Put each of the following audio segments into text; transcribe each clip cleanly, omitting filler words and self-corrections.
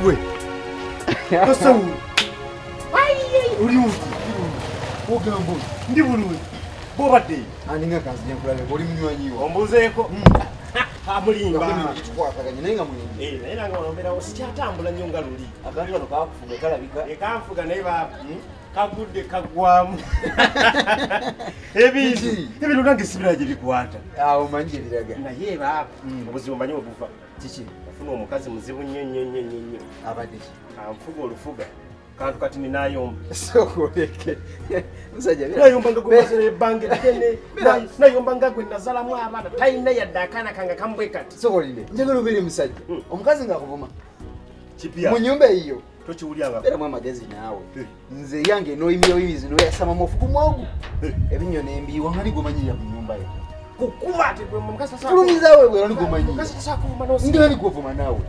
We. Kasawu. Uli uti. Ogambo. Ndi bulungi. Bobadde. Aninga kanzije nkulabe oli munywanyi wo. Ombuzeeko. Amulimba. Tukwataganye naye nga muyimbi. Naye nange wano sikyatambula nnyo nga luli. Akantu kano kakufuga kalabika. Kanfuga naye baaba. Kagudde kagwamu. Ebintu nange sibira gye bikwata. Awo manyi gye biraga. Naye baaba obuzibu mmanyi bwe buva. Kiki? Nafuna omukazi muzibu nnyo nnyo nnyo nnyo. Abadde ki? Anfuga olufuga. Kantu kati ninayomba. Sookoleke. Musajja bira. Nayomba nga gwe ebbanga eddene. Nayomba nga gwe nazalamu abaana. Talina yadde akaana kange kamubwe kati. Sookolinde. Njagala obeere musajja. Omukazi ng'akuvuma. Kipya. Mu nnyumba eyo. Tokiwulyanga. Beeramu amagezi naawe. Nze yange n'oyimira oyimizi n'oyasama mufu ku mwogu. Ebinnyo n'embiiwa nga ligomanyirira ku nnyumba yo. Kukuba ate gwe omukazi tasobola. Fulumizaawo ebweru ligomanyirira. Omukazi tasobola kuvuma n'osi. Ndiwe liguvuma naawe.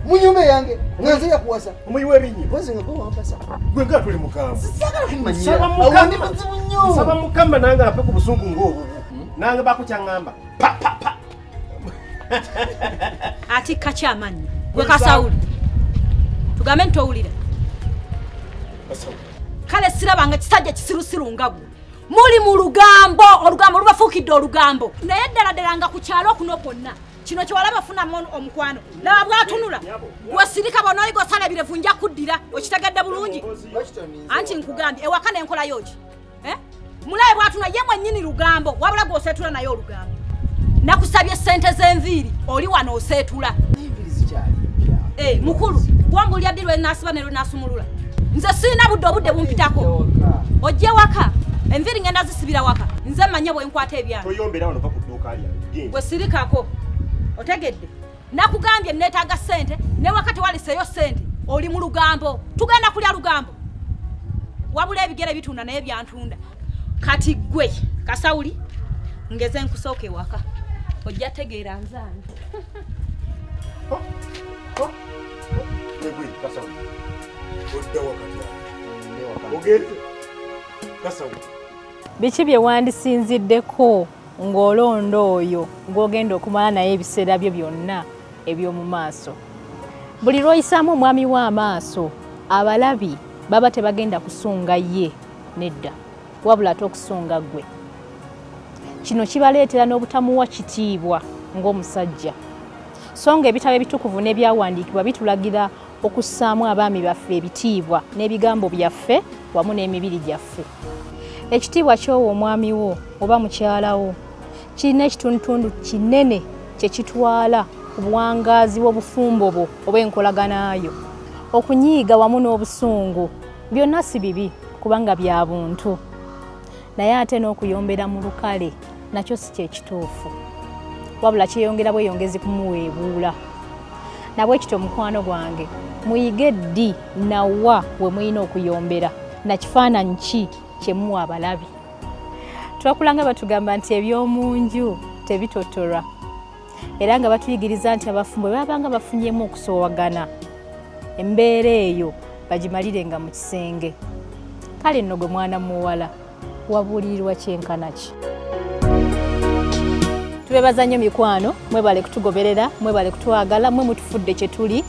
Mu nyumba yange nga nze yakuwasa. Omuyiwa ebinnyo. Mpozi nga gwe wampasa. Gwe nga tuli mukambwe. Saagala kumanyira. Awo ndi muzibu nnyo. Nsaba Mukama nange ampe ku busungu ng'obubwo. Nange baako kyaŋŋamba. Pa pa pa. Atikka ki amannyo? Gwe Kasawuli. Tugambe nti owulira. Kale sirabanga kisajja kisirusiru nga gwe. Muli mu lugambo, olugambo lubafuukidde olugambo. Naye ddala ddala nga ku kyalo kuno kwonna. Kino kyewalaba funamu omukwano. Laba bw'atunula. Gwe sirika bw'onooyiga osala ebirevu nja kuddira. Okitegedde bulungi? Anti nkugambye ewaka n'enkolayo ki? Mulabe bw'atunula ye mwennyini lugambo, wabula gw'oseetula naye olugambo. Nakusabye ssente z'enviiri, oli wano oseetula. Enviiri zikyali mpya. Mukulu, gw'ombuulira ddi lwe nnaasiba ne lwe nnaasumulula? Nze sirina budde, obudde bumpitako. Ojje waka. Enviiri ngenda zisibira waka. Nze mmanye bwe nkwata ebyange. Toyombera wano va ku dduuka lyange. Gwe sirikako. Otegedde. Nakugambye neetaaga ssente, ne waka tewaliseeyo ssente. Oli mu lugambo. Tugenda kulya lugambo. Wabula ebigere bitunda naye byantunda. Kati gwe Kasawuli ngeze nkusooka ewaka. Ojja tegeera nzaani. Gwe Kasawuli. Odda wakati awo. Ogenze. Kasawuli. Biki bye wandisinziddeko ng'olonda oyo gw'ogenda okumala naye ebiseera byo byonna eby'omu maaso. Buli lw'oyisaamu omwami w'amaaso, abalabi baba tebagenda kusunga ye nedda, wabula ate okusunga ggwe. Kino kibaleetera n'obutamuwa kitiibwa ng'omusajja. So nga ebitabo ebitukuvu n'ebyawandiikibwa bitulagira okussaamu abaami baffe ebitiibwa n'ebigambo byaffe wamu n'emibiri gyaffe. Ekitiibwa ky'owa omwami wo oba mukyala wo kirina ekitundutundu kinene kye kitwala ku buwangaazi bw'obufumbo bwo oba enkolagana yo. Okunyiiga wamu n'obusungu byonna si bibi kubanga bya buntu. Naye ate n'okuyombera mu lukale nakyo si kye kituufu. Wabula kyeyongera bweyongezi kumuweebuula. Nabwe kityo mukwano gwange, muyige ddi na wa we mulina okuyombera na kifaananyi ki kye muwa abalabi. Twakulanga batugamba nti eby'omu nju tebitotorwa. Era nga batuyigiriza nti abafumbo bwe babanga bafunyemu okusoowagana, embeera eyo bagimalirenga mu kisenge. Kale nno gwe mwana muwala, wabuulirirwa kyenkana ki? Tubebaza nnyo mikwano, mwebale kutugoberera, mwebale kutwagala, mwe mutufudde kye tuli,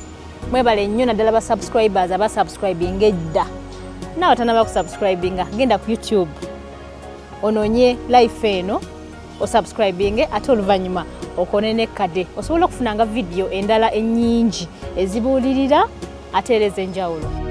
mwebale nnyo naddala ba subscribers abasubscribinga edda. Naawe tannaba kusubscribinga, genda ku YouTube onoonye life eno osubscribinge, ate oluvannyuma okone n'ekkade osobola okufunanga vidiyo endala ennyingi ezibuulirira ate era ez'enjawulo.